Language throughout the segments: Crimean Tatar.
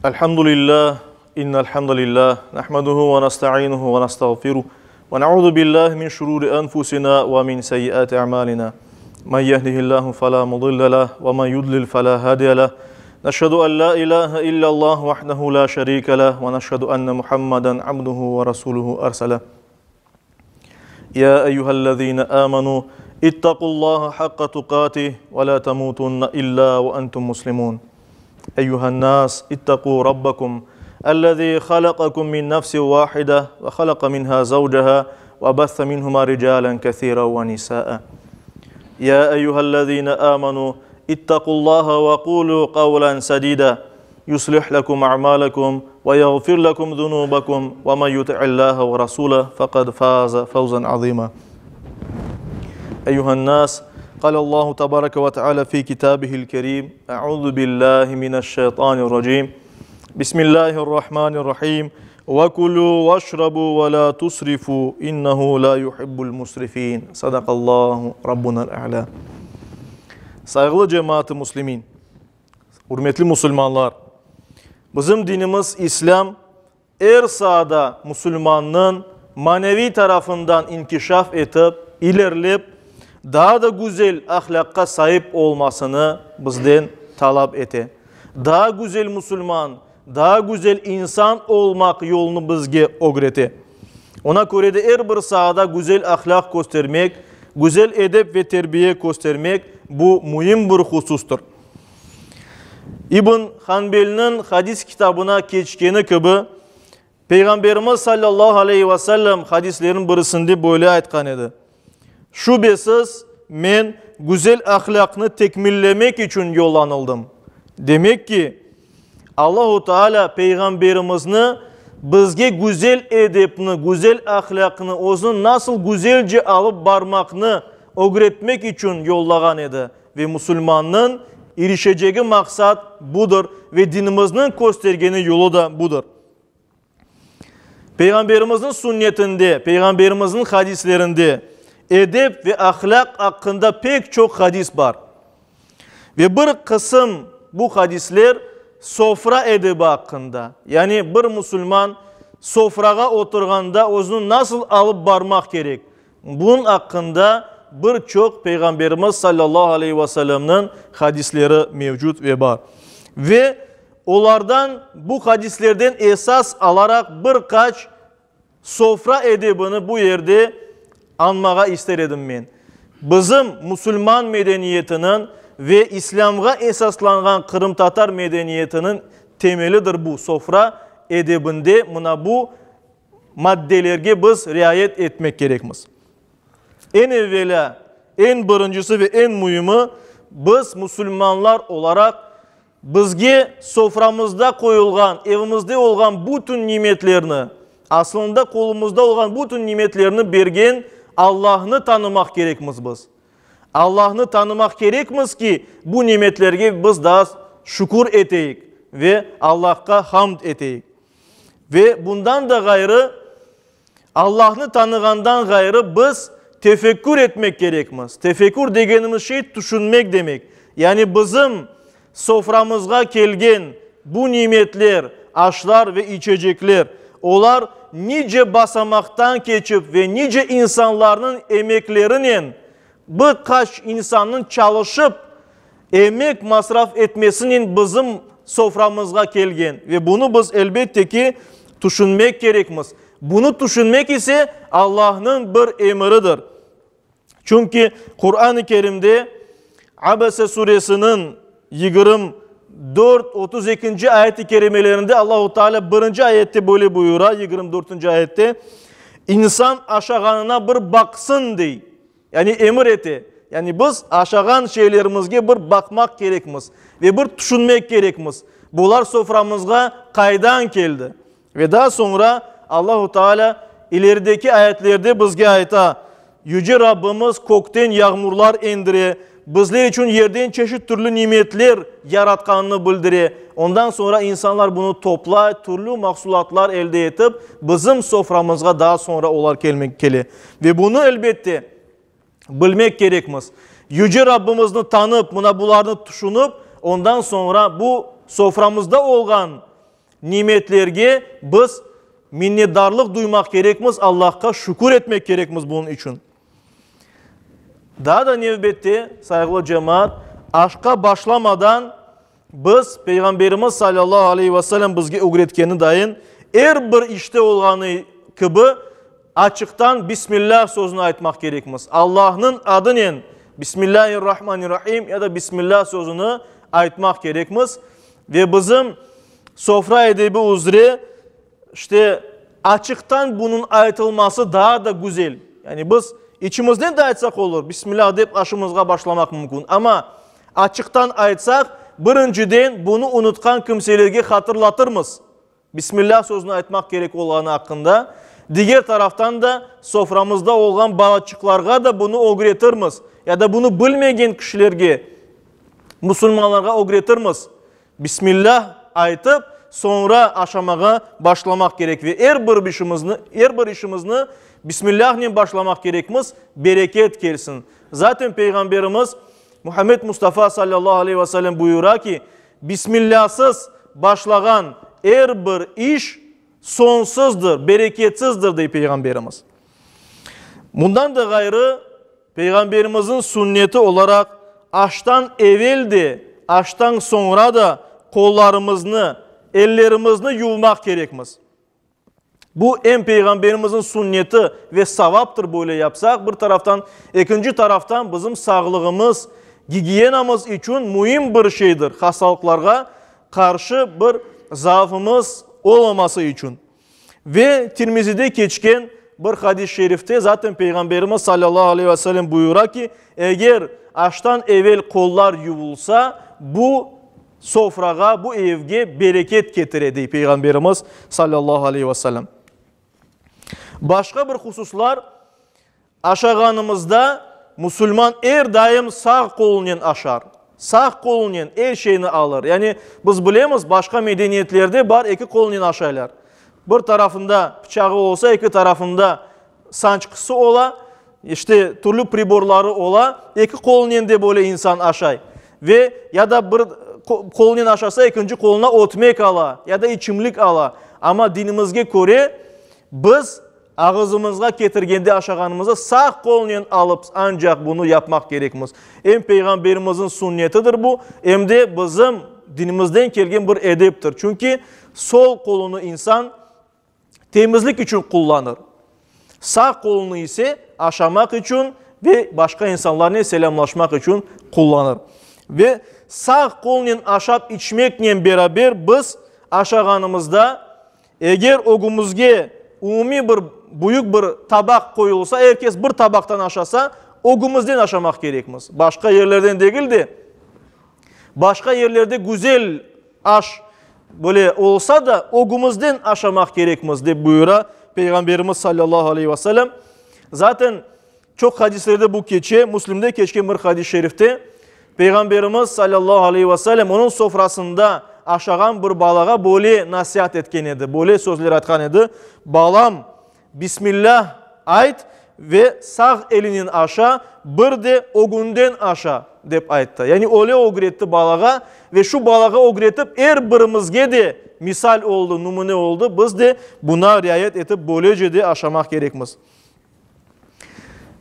الحمد لله إن الحمد لله نحمده ونستعينه ونستغفره ونعوذ بالله من شرور أنفسنا ومن سيئات أعمالنا من يهده الله فلا مضل له ومن يضلل فلا هادي له نشهد أن لا إله إلا الله وحده لا شريك له ونشهد أن محمدا عبده ورسوله أرسله يا أيها الذين آمنوا اتقوا الله حق تقاته ولا تموتن إلا وأنتم مسلمون أيها الناس اتقوا ربكم الذي خلقكم من نفس واحدة وخلق منها زوجها وبث منهما رجالا كثيرا ونساء يا أيها الذين آمنوا اتقوا الله وقولوا قولا سديدا يصلح لكم أعمالكم ويغفر لكم ذنوبكم ومن يطع الله ورسوله فقد فاز فوزا عظيما أيها الناس قال الله تبارك وتعالى في كتابه الكريم أعوذ بالله من الشيطان الرجيم بسم الله الرحمن الرحيم وكلوا واشربوا ولا تسرفوا إنه لا يحب المسرفين صدق الله ربنا الأعلى Sayğılı cemaat-ı muslimin, ürmetli musulmanlar, bizim dinimiz İslâm er saada musulmannıñ maneviy tarafından inkişaf etip, ilerlep, daa da güzel ahlâqqa saip olmasını bizden talap ete. Daa güzel musulman, daa güzel insan olmaq yolunı bizge ögrete. Oña köre de er bir saada güzel ahlâq köstermek, güzel edep ve terbiye köstermek, bu müim bir husustır. İbn Hanbelniñ hadis kitabına keçkeni kibi, Peyğamberimiz sallallahu aleyhi ve sellem hadisleriniñ birisinde böyle aytqan edi, Şübesiz, men güzel ahlâqnı tekmillemek içün yollanıldım. Demek ki, Allahu Teala Peyğamberimizni bizge güzel edepni, güzel ahlâqnı, özüni nasıl güzelce alıp barmaqnı ögretmek içün yollağan edi ve musulmannıñ irişecegi maqsat budır ve dinimizniñ köstergeni yolu da budır. Peyğamberimizniñ sünnetinde, Peyğamberimizniñ hadislerinde edep ve ahlâq aqqında pek çoq hadis bar. Ve bir qısım bu hadisler sofra edebi aqqında, yani bir musulman sofrağa oturğanda özüni nasıl alıp barmaq kerek, bunıñ aqqında bir çoq Peyğamberimiz sallallahu aleyhi ve sellemniñ hadisleri mevcut ve bar. Ve Olardan, bu hadislerden esas alaraq bir qaç sofra edebini bu yerde añmağa ister edim men. Bizim musulman medeniyetiniñ ve İslâmğa esaslanğan qırımtatar medeniyetiniñ temelidir bu sofra edebinde mına bu maddelerge biz riayet etmek kerekmiz. Eñ evelâ, eñ birincisi ve eñ müimi, biz musulmanlar olaraq Bizge soframızda qoyulğan, evimizde olğan bütün nimetlerni, aslında qolumızda olğan bütün nimetlerni bergen Allahnı tanımaq kerekmiz biz. Allahnı tanımaq kerekmiz ki, bu nimetlerge biz daa şükür eteyik ve Allahqa hamd eteyik. Ve bundan da ğayrı, Allahnı tanığandan ğayrı biz tefekkür etmek kerekmiz. Tefekkür degenimiz şey tüşünmek demek. Yani bizim soframızğa kelgen bu nimetler, aşlar ve içecekler, olar nice basamaqtan keçip ve nice insanlarnıñ emeklerinen, bir qaç insannıñ çalışıp, emek masraf etmesinen bizim soframızğa kelgen ve bunı biz, elbette ki, tüşünmek kerekmiz. Bunı tüşünmek ise Allahnıñ bir emiridir. Çünki Quran-ı Kerimde Abese suresiniñ 24, 32-nci ayet-i kerimelerinde Allahu Teala birinci ayette böyle buyura, 24-nci ayette, İnsan aşağanına bir baqsın, dey. Yani emir ete. Yani biz aşağan şeylerimizge bir baqmaq kerekmiz ve bir tüşünmek kerekmiz, bular soframızğa qaydan keldi? Ve daa soñra Allahu Teala ilerideki ayetlerde bizge ayta, Yüce Rabbimiz kökten yağmurlar endire, bizler içün yerden çeşit türlü nimetler yaratqanını bildire. Ondan soñra insanlar bunı toplay, türlü mahsulatlar elde etip, bizim soframızğa daa soñra olar kele. Ve bunı, elbette, bilmek kerekmiz. Yüce Rabbimizni tanıp, mına bularnı tüşünip, ondan soñra bu soframızda olğan. nimetlerge biz minnetdarlıq duymaq kerekmiz, Allahqa şükür etmek kerekmiz bunıñ içün. Daa da nevbette, sayğılı cemaat, aşqa başlamadan biz Peyğamberimiz salâllahu aleyhi ve sellem bizge ögretkeni dayın, er bir işte olğanı kibi, açıqtan Bismillah sözüni aytmaq kerekmiz. Allahnıñ adınen Bismillahirrahmanirrahim ya da Bismillah sözüni aytmaq kerekmiz. Ve bizim sofra edebi üzre, İşte, açıqtan bunıñ aytılması daa da güzel. Yani biz içimizden de aytsaq olur, Bismillah dep aşımızğa başlamaq mümkün. Amma açıqtan aytsaq, birinciden bunı unutqan kimselerge hatırlatırmız, Bismillah sözüni aytmaq kerek olğanı aqqında. Diger taraftan da soframızda olğan balaçıqlarğa da bunı ögretirmiz ya da bunı bilmegen kişilerge, musulmanlarğa ögretirmiz. Bismillah aytıp, soñra aşamağa başlamaq kerek ve er bir işimizni, er bir işimizni Bismillahnen başlamaq kerekmiz, bereket kelsin. Zaten Peyğamberimiz Muhammed Mustafa sallallahu aleyhi ve sellem buyura ki, Bismillahsız başlağan er bir iş soñsuzdır, bereketsizdir, dey Peyğamberimiz. Bundan da ğayrı, Peyğamberimizniñ sünneti olaraq, aştan evel de, aştan soñra da qollarımıznı, ellerimizni yuvmaq kerekmiz. Bu em Peyğamberimizniñ sünneti ve savaptır böyle yapsaq, bir taraftan, ekinci taraftan bizim sağlığımız, gigiyenamız içün müim bir şeydir, hastalıqlarğa qarşı bir zaafımız olmaması içün. Ve Tirmizide keçken bir hadis-i şerifte zaten Peyğamberimiz salâllahu aleyhi ve sellem buyura ki, eger aştan evel qollar yuvulsa, bu sofrağa, bu evge bereket ketire, dey Peyğamberimiz salâllahu aleyhi ve sellem. Başqa bir hususlar, Aşağanımızda musulman er daim sağ qolunen aşar, sağ qolunen er şeyni alır. Yani biz bilemiz, başqa medeniyetlerde bar eki qolunen aşaylar. Bir tarafında pıçağı olsa, eki tarafında sançqısı ola, işte türlü priborları ola, eki qolunen de böyle insan aşay. Ve ya da bir qolunen aşasa, ekinci qoluna ötmek ala, ya da içimlik ala. Amma dinimizge köre biz Ağızımızğa ketirgende aşağanımızı sağ qolnen alıp ancaq bunı yapmaq kerekmiz. Em Peyğamberimizniñ sünnetidir bu, em de bizim dinimizden kelgen bir edeptir. Çünki sol qolunı insan temizlik içün qullanır, sağ qolunı ise aşamaq içün ve başqa insanlarnen selâmlaşmaq içün qullanır. Ve sağ qolnen aşap içmeknen beraber biz aşağanımızda Eger ögümizge umumiy bir büyük bir tabaq qoyulsa, er kes bir tabaqtan aşasa, ögümizden aşamaq kerekmiz. Başqa yerlerden degil de, başqa yerlerde güzel aş böyle olsa da, ögümizden aşamaq kerekmiz, dep buyura Peyğamberimiz sallallahu aleyhi ve sellem. Zaten Çoq hadislerde bu keçe, Müslimde keçken bir hadis-i şerifte Peyğamberimiz salâllahu aleyhi ve sellem onıñ sofrasında aşağan bir balağa böyle nasiat etken edi, böyle sözler aytqan edi, Balam, Bismillâh ayt ve sağ elinen aşa, bir de ögünden aşa, dep ayttı. Yani öyle ögretti balağa ve şu balağa ögretip er birimizge de misal oldı, numüne oldı, biz de buna riayet etip böylece de aşamaq kerekmiz.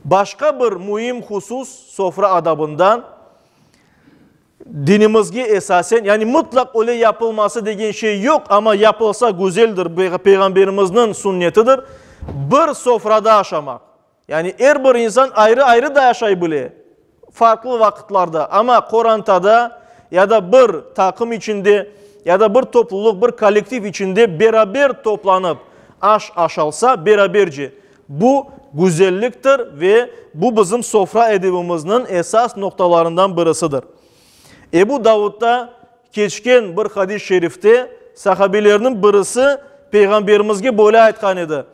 Başqa bir müim husus sofra adabından, dinimizge esasen, yani mutlaq öyle yapılması degen şey yoq, amma yapılsa güzeldir, Peyğamberimizniñ sünnetidir, bir sofrada aşamaq. Yani er bir insan ayrı-ayrı da aşay bile, farqlı vaqıtlarda, amma qorantada ya da bir taqım içinde, ya da bir toplulıq, bir kollektiv içinde beraber toplanıp aş aşalsa, beraberce, bu güzelliktir ve bu bizim sofra edebimizniñ esas noqtalarından birisidir. Ebu Davudda keçken bir hadis-i şerifte sahabelerniñ birisi Peyğamberimizge böyle aytqan edi,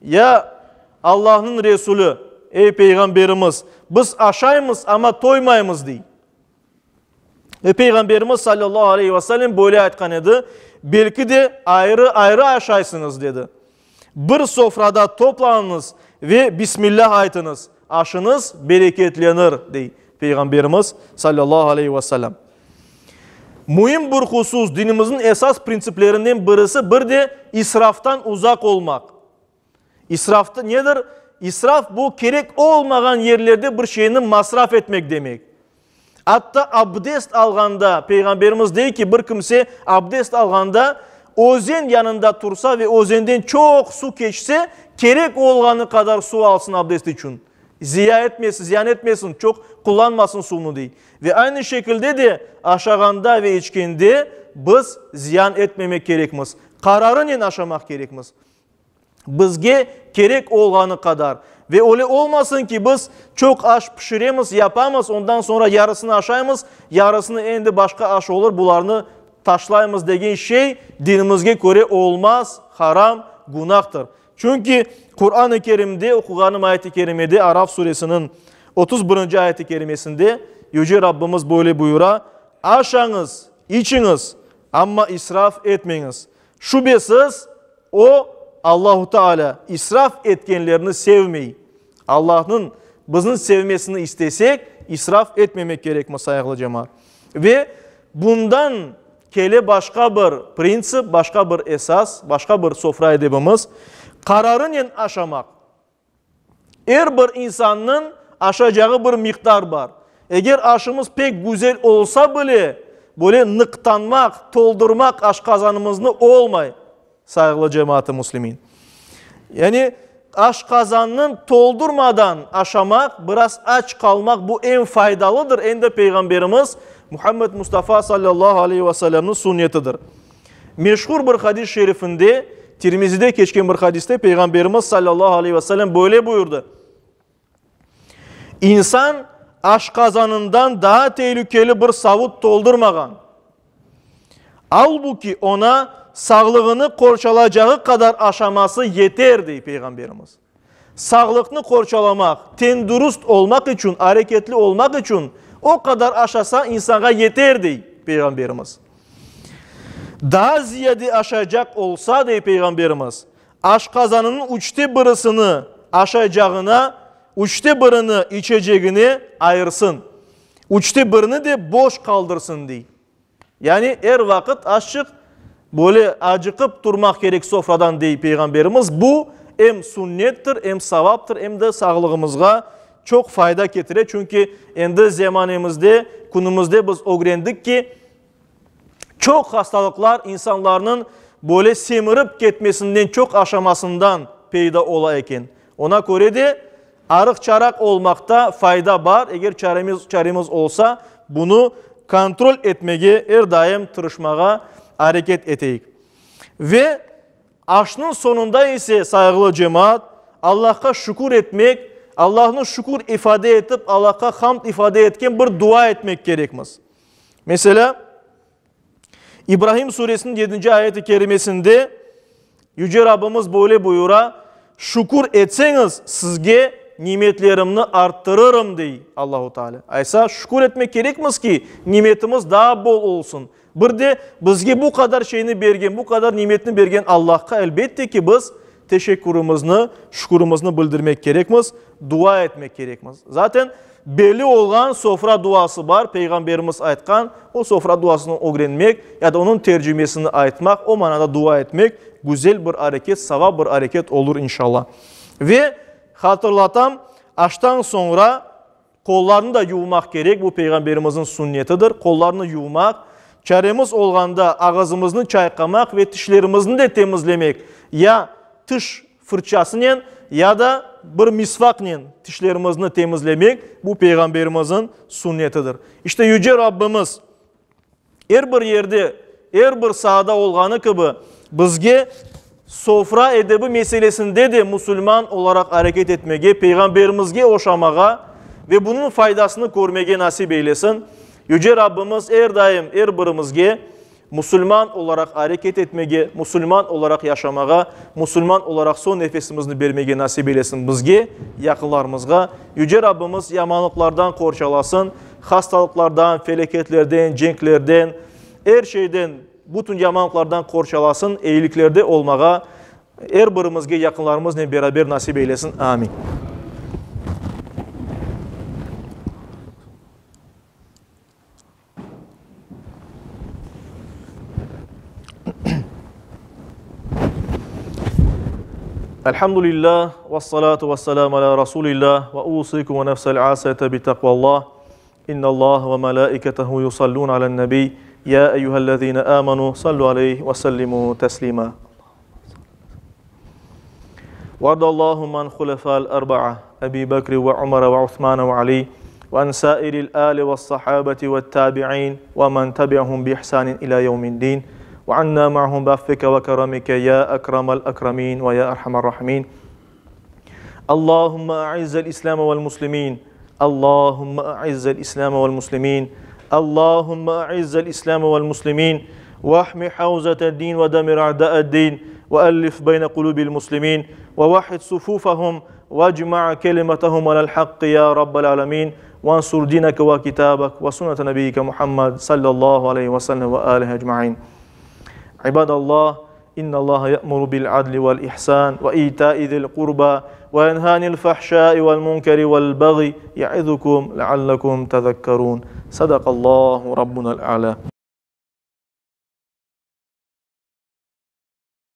Ya Allahnıñ Resulü, ey Peyğamberimiz, biz aşaymız, amma toymaymız, dey. Ve Peyğamberimiz sallallahu aleyhi ve sellem böyle aytqan edi, Belki de ayrı-ayrı aşaysıñız, dedi. Bir sofrada toplanıñız ve Bismillah aytıñız, aşıñız bereketlenir, dey Peyğamberimiz sallallahu aleyhi ve sellem. Müim bir husus, dinimizniñ esas printsiplerinden birisi bir de israftan uzaq olmaq. İsraf nedir? İsraf bu kerek olmağan yerlerde bir şeyni masraf etmek demek. Atta abdest alğanda, Peyğamberimiz dey ki, bir kimse abdest alğanda özen yanında tursa ve özenden çoq su keçse, kerek olğanı qadar su alsın abdest içün. Ziya etmesin, ziyan etmesin, çoq qullanmasın suvnı dey. Ve aynı şekilde de aşağanda ve içkende biz ziyan etmemek kerekmiz. Qararınen aşamaq kerekmiz. Bizge kerek olğanı qadar. Ve öyle olmasın ki, biz çoq aş pişiremiz, yapamız, ondan soñra yarısını aşaymız, yarısını endi başqa aş olur, bularnı taşlaymız degen şey dinimizge köre olmaz, haram, günahtır. Çünki Quran-ı Kerimde, oquğanım ayet-i kerimede, Araf suresiniñ 31-nci ayet-i kerimesinde Yüce Rabbimiz böyle buyura, Aşañız, içiñiz, amma israf etmeñiz. Şübesiz, O, Allahu Teala, israf etkenlerni sevmey. Allahnıñ bizni sevmesini istesek, israf etmemek kerekmiz, sayğılı cemaat. Ve bundan kele başqa bir printsip, başqa bir esas, başqa bir sofra edebimiz, qararınen aşamaq. Er bir insannıñ aşacağı bir miqdar bar. Eger aşımız pek güzel olsa bile, böyle nıqtanmaq, toldurmaq aşqazanımıznı olmay, sayğılı cemaat-ı müslimin. Yani aşqazannıñ toldurmadan aşamaq, biraz aç qalmaq bu em faydalıdır, em de Peyğamberimiz Muhammed Mustafa sallallahu aleyhi ve sellemniñ sünnetidir. Meşhur bir hadis-i şerifinde, Tirmizide keçken bir hadiste Peyğamberimiz sallallahu aleyhi ve sellem böyle buyurdı, İnsan aşqazanından daa telükeli bir savut toldurmağan. Albuki oña sağlığını qorçalacağı qadar aşaması yeter, dey Peyğamberimiz. Sağlıqnı qorçalamaq, tendürist olmaq içün, areketli olmaq içün o qadar aşasa insanğa yeter, dey Peyğamberimiz. Daa ziyade aşaycaq olsa, dey Peyğamberimiz, aşqazanınıñ üçte birisini aşaycağına, üçte birini içecegine ayırsın, üçte birini de boş qaldırsın, dey. Yani er vaqıt azçıq böyle acıqıp turmaq kerek sofradan, dey Peyğamberimiz. Bu em sünnettir, em savaptır, em de sağlığımızğa çoq fayda ketire. Çünki endi zemanemizde, künümizde biz ögrendik ki, çoq hastalıqlar insanlarnıñ böyle semirip ketmesinden, çoq aşamasından peyda ola eken. Oña köre de arıq-çaraq olmaqta fayda bar, eger çaremiz, çaremiz olsa, bunı kontrol etmege er daim tırışmağa areket eteyik. Ve aşnıñ soñunda ise, sayğılı cemaat, Allahqa şükür etmek, Allahnı şükür ifade etip, Allahqa hamd ifade etken bir dua etmek kerekmiz. Meselâ, İbrahim suresiniñ yedinci ayeti kerimesinde Yüce Rabbimiz böyle buyura, Şükür etseñiz, sizge nimetlerimni arttırırım, dey Allahu Teala. Aysa, şükür etmek kerekmiz ki, nimetimiz daa bol olsun. Bir de bizge bu qadar şeyni bergen, bu qadar nimetni bergen Allahqa elbette ki, biz teşekkürimizni, şükürimizni bildirmek kerekmiz, dua etmek kerekmiz. Zaten belli olğan sofra duası bar, Peyğamberimiz aytqan, o sofra duasını ögrenmek ya da onıñ tercimesini aytmaq, o manada dua etmek güzel bir areket, savap bir areket olur inşallah. Ve hatırlatam, aştan soñra Qollarnı da yuvmaq kerek, bu Peyğamberimizniñ sünnetidir, qollarnı yuvmaq, çaremiz olğanda ağızımıznı çayqamaq ve tişlerimizni de temizlemek, ya tiş fırçasınen, ya da bir misvaqnen tişlerimizni temizlemek, bu Peyğamberimizniñ sünnetidir. İşte Yüce Rabbimiz Er bir yerde, er bir saada olğanı kibi, bizge sofra edebi meselesinde de musulman olaraq areket etmege, Peyğamberimizge oşamağa ve bunıñ faydasını körmege nasip eylesin. Yüce Rabbimiz er daim er birimizge musulman olaraq areket etmege, musulman olaraq yaşamağa, musulman olaraq soñ nefesimizni bermege nasip eylesin bizge, yaqınlarımızğa. Yüce Rabbimiz yamanlıqlardan qorçalasın. Hastalıqlardan, feleketlerden, cenklerden, er şeyden, bütün yamanlıqlardan qorçalasın, eyiliklerde olmağa er birimizge yaqınlarımıznen beraber nasip eylesin. Amin. Elhamdülillah, vessalatu vesselamu ala Rasulillah, ve usikum ve nefsel asiyete bi takvallah. İnnallah ve melaiketehu yusallun alen nebi. Ya eyyühellezine amenu sallu aleyhi ve sellimu teslima. وارض اللهم عن خلفاء الأربعة أبي بكر وعمر وعثمان وعلي وعن سائر الآل والصحابة والتابعين ومن تبعهم بإحسان إلى يوم الدين وعنا معهم بعفك وكرمك يا أكرم الأكرمين ويا أرحم الراحمين اللهم أعز الإسلام والمسلمين اللهم أعز الإسلام والمسلمين اللهم أعز الإسلام والمسلمين واحم حوزة الدين ودمر أعداء الدين وألف بين قلوب المسلمين ووحد صفوفهم واجمع كلمتهم على الحق يا رب العالمين وانصر دينك وكتابك وسنة نبيك محمد صلى الله عليه وسلم وآله أجمعين عباد الله إن الله يأمر بالعدل والإحسان وإيتاء ذي القربى وينهى عن الفحشاء والمنكر والبغي يعظكم لعلكم تذكرون صدق الله ربنا الأعلى.